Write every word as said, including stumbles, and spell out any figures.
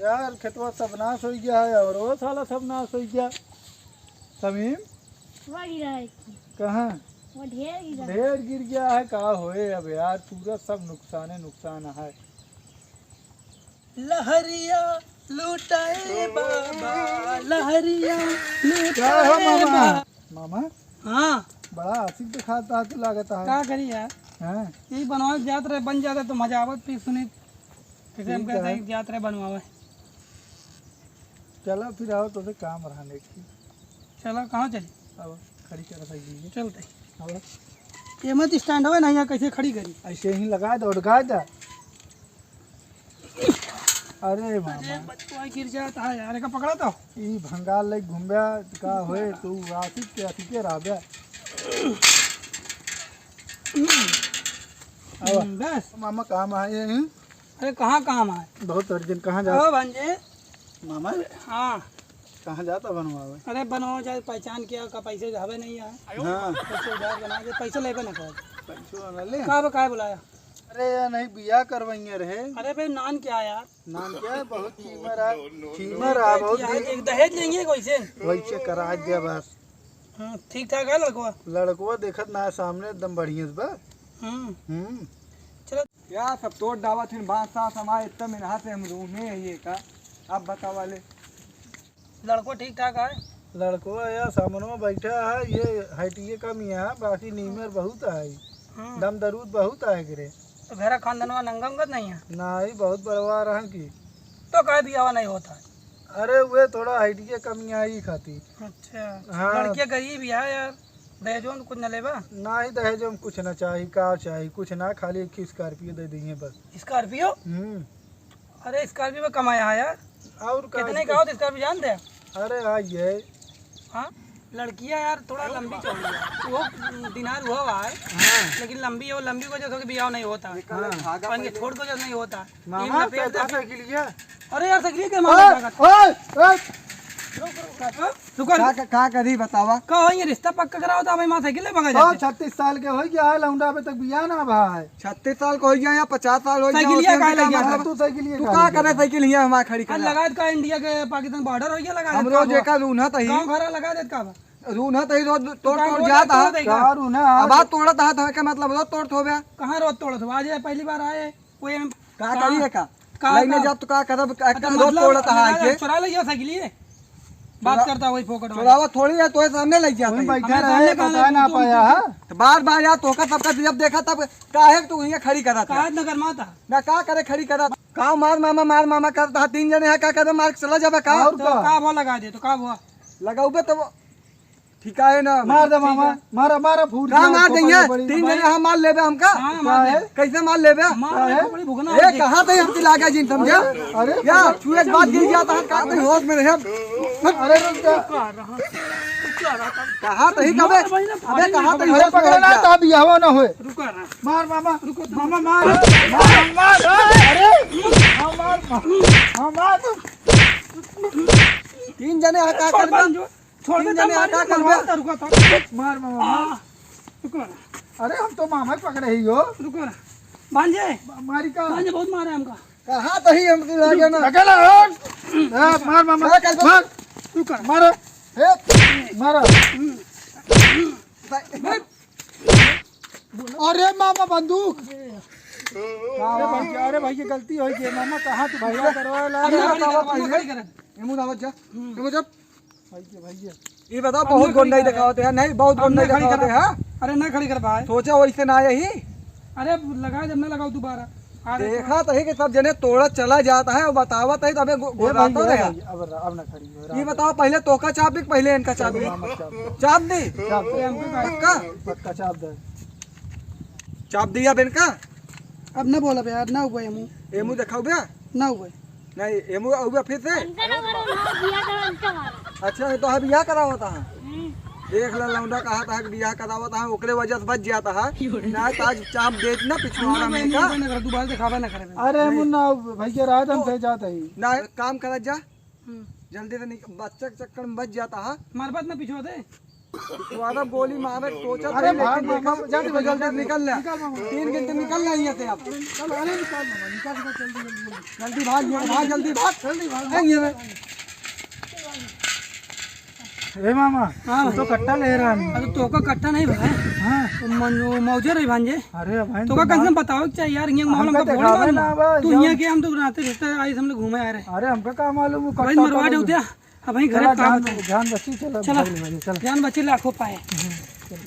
यार, खेतवा सब नाश होइ गया है और वो साला सब नाश होइ गया। समीम, वो गिरा है। कहाँ? वो ढेर गिरा है। ढेर गिर गया है, का होए अब यार, पूरा सब नुकसाने नुकसान है। लहरिया लुटाए बाबा, लहरिया क्या है लुटाए मामा? बाबा। मामा? हाँ। बड़ा आशिक दिखाता तू लागत है। का करी यार? हाँ। यही बनवावे जात रहे, बन जाता तो मजा आवत, फिर सुनी। कैसे हम ठीक कहते है। हैं, जात रहे बनवावे। चला फिर आओ, तो से काम रहने की। चला, कहाँ चली? अब खड़ी कर सकेंगे। चलते। अब ये मत stand होवे ना, यहाँ कैसे खड़ी करी? ऐसे ही लगा दे, उड़का दे। अरे अरे मामा। बचवा गिर जाता है यार, एका पकड़ा तो। ई भंगाल ले घूमबा का होए, तू आशिक के आशिक के रहबा। आवा। हम्म, बस। मामा काम आए हैं। अरे कहाँ काम आए? बहुत urgent, कहाँ जा? ओ भांजे। मामा? हाँ। कहाँ जाता बनवावे? अरे बनवाओ जाए, पहचान किया का, पैसे हवे नहीं है। हाँ। पैसे उधार बना दे, पैसे लेबे ना कर। पैसो ना ले। का बा, काहे बुलाया? अरे यार, नहीं, बियाह करवाइए रहे। अरे भाई, नान क्या यार? नान क्या है? बहुत चीमर है। चीमर है, बहुत है, दिन। एक दहेज लेंगे कोई से? वैसे करा दिया बस। हाँ, ठीक ठाक है लड़कवा? लड़कवा देखत ना है, सामने एकदम बढ़िया से बा। हम्म। हम्म। चलो। क्या सब तोड़ डावा थिन, बांस सांस हमारे इतना मेहनत से हम रूने है ये का? अब बतावा ले। लड़को ठीक ठाक है? लड़को यार सामने में बैठा है, ये height ये कम ही है, बाकी नीमर बहुत है, हम्म। दम दरूद बहुत है करे। तो घरा खानदानवा नंगा उंगा नहीं है? नहीं, बहुत बड़वा रहा की। तो काहे बियाह नहीं होता है? अरे वे थोड़ा height के कमी आई खाती। अच्छा, हाँ। लड़किया गरीब है यार, दहेजो में कुछ न लेबा? नहीं, दहेजो में कुछ ना चाही, का चाही, कुछ ना, खाली एक Scorpio दे दीजिए बस। Scorpio? हम्म। अरे Scorpio में कमाया है यार। और का कितने का होता Scorpio जानते हैं? अरे हाँ, ये। हाँ, लड़कियाँ यार थोड़ा लंबी चौड़ी है, वो दिनार हुआ हुआ है, हाँ। लेकिन लंबी है, वो लंबी वजह से बियाह नहीं होता, हाँ। पानी छोड़ के वजह से नहीं होता। मामा, टीम लपेट दे। साइकिल है। अरे यार, साइकिल के मामा ओए, का ओए, ओए। रुक, रुक, रुक, रुक। रुको, का, रुक। का, का करी बतावा? का हो, ये रिश्ता पक्का कराओ तो हमें माँ साइकिल ले भगा ओ, जाते। छत्तीस साल के हो गया है, लौंडा अबे तक बियाह ना भा है। छत्तीस साल के हो गया या पचास साल हो गया, साइकिल ये उसमें काहे भी ले का गया मतलब? तू साइकिल ये तू काहे का ले करे गया? साइकिल यहाँ हमारे खड़ी अरे करा? लगा दे का, इंडिया के पाकिस्तान border हो गया, लगा दे हम का रोज वो? एक रून्हा तही। गाँव घर लगा दे का बा? रून्हा तही रोज तोड़ तोड़ जाता है। का रून्हा? अब बात तोड़त है तो का मतलब रोज तोड़त होबे? कहाँ रोज तोड़त हो? आज ये पहली बार आए। कोई हम का करी है का? का, लाइन में का? जाब तो का करब, का, अच्छा, का मतलब, रोज तोड़त है ना, के? चुरा ले गया साइकिल ये। बात चुरा-, करता वही फोकट वाला। चुरावा थोड़ी है, तोहे सामने लग जाता वहीं है। बैठा हमें रहे, सामने कहाँ बता लग ना तू, पाया, तू, हाँ? तो बार बार यार तोहका सबका जब देखा तब काहे तू यहाँ खड़ी करत है? काहे इतना गरमाता? ना का करे खड़ी करत? का मार मामा, मार मामा करता है, तीन जने हैं, का करबे, मार के चला जाबे का? और तो का? का वो लगा दे, तो का वो? लगाउबे तो वो ठीक है ना? मार दे मामा, मारा, मारा, फूट का गया, मार खोपड़ी देंगे? बड़ी। तीन जने हम मार लेबे हमका? हाँ, मार दे। कैसे मार लेबे? मार दे, खोपड़ी भुगना ए, है। कहाँ तक हमकी लागे जिन समझे? अरे, या, अरे। छुए के बाद गिर गया था, कहाँ तक होश में रहे? अरे, रुक जा। कहाँ तक ही कबे? मार भाई ना, अबे, कहाँ तक अरे, होश में पकड़ना रह गया? था, अभी हवा ना होए। रुको ना। मार मामा, रुको तो। मामा, मार। मार, मार, अरे, हाँ, मार, मार। हाँ, मार। तीन जने हैं, का छोड़ करबे? दे, जो। छोड़ तीन दे, जने तब हटा मार, कर मार, बे। रुको तो। मार, मार, मार। आ, रुको ना। अरे, हम तो मामा के पकड़े ही हो। रुको ना। भांजे। मा-, मारी का? भांजे बहुत मारे हमका। कहाँ तही हमके लागे ना। लगे ना, हो। ए, मार, मार, मार। क्या कर दो? मार। रुको ना। मारो। ए, मारो। हम्म। भाई, अरे मामा बंदूक। अरे भाई, अरे भाई, ये गलती हो गई मामा, कहाँ तू भैया करवा ला? अरे, अरे, अरे, अरे, अरे, अरे, एमू दावत जा, हम्म। एमू जा। भाई के, भाई के। ये बताओ, अब बहुत ना खड़ी गुंडाई कर। दिखावत है, नहीं, बहुत अब गुंडाई ना खड़ी दिखावत कर। है, हाँ? अरे ना खड़ी कर भाई। सोचा वैसे ना यही। अरे लगा, जब ना लगाओ दोबारा। आ रहे देखा तो ही कि सब जने तोड़ा चला जाता है, बतावत है, तबे गो-, ए भाई, गोराता ए रहा। भाई, अब, अब ना खड़ी हो, ये रात बताओ, पहले तोका चाप दी कि पहले इनका चाप दी? मामा चाप दे। चाप दी? चाप दे। अरे हमको भाई। पक्का? पक्का चाप दे। चाप दिया अब इनका? अब ना बोला बे यार, ना हुआ एमू। एमू दिखाओ बे? ना हुआ। नहीं, एमू आउबे फिर से? अंकल अगर उन्होंने दिया था, अंकल मारो। अच्छा, तो हम बियाह करावत है। हम्म। देख ला, लौंडा कहा था कि बियाह करावत है, ओकरे वजह से बच जाता है। ना तो आज चाप देत ना पिछुआरा हमने में का। ना कर, दोबारा दिखावा ना करे। अरे नहीं। मुन्ना, भैया रात हम तो से जाता ही। ना, काम करा जा। हम्म। जल्दी से निक-, बच्चा के चक्कर में बच जाता है। मार बात ना पिछुआ दे। ज्यादा गोली मारे, सोचा अरे नहीं, भाग लेकिन मामा, देखा, जल्दी भाग, जल्दी जल्दी निकल ले। निकल मामा। तीन घंटे निकल ले यहाँ से अब। चल, अरे निकाल मामा, निकाल, निकाल, जल्दी, जल्दी, जल्दी। जल्दी भाग, ये भाग, जल्दी भाग। जल्दी भाग। ए, ये ले। ए मामा, हाँ तू तो भाई। कट्टा ले रहा है। अरे तो का कट्टा नहीं भाई। हाँ। तो मन, वो मौजे रही भांजे। अरे भाई, तो का तो कम से कम बात बताओ क्या यार, ये मामला हमका हमका बोले दिखावे मालूम। ना भाई, तू जान। यहाँ के हम तो नाते रिश्ते आई, हम लोग घूमे आ रहे। अरे हमका का मालूम, वो भाई कट्टा मरवा पाले दे उद्या। अब वहीं घरे चला, काम जान, होता। जान बच्ची, चला, चला। भाग ले, भाग ले, चला। जान बच्ची लाखों पाए। हम्म, चला।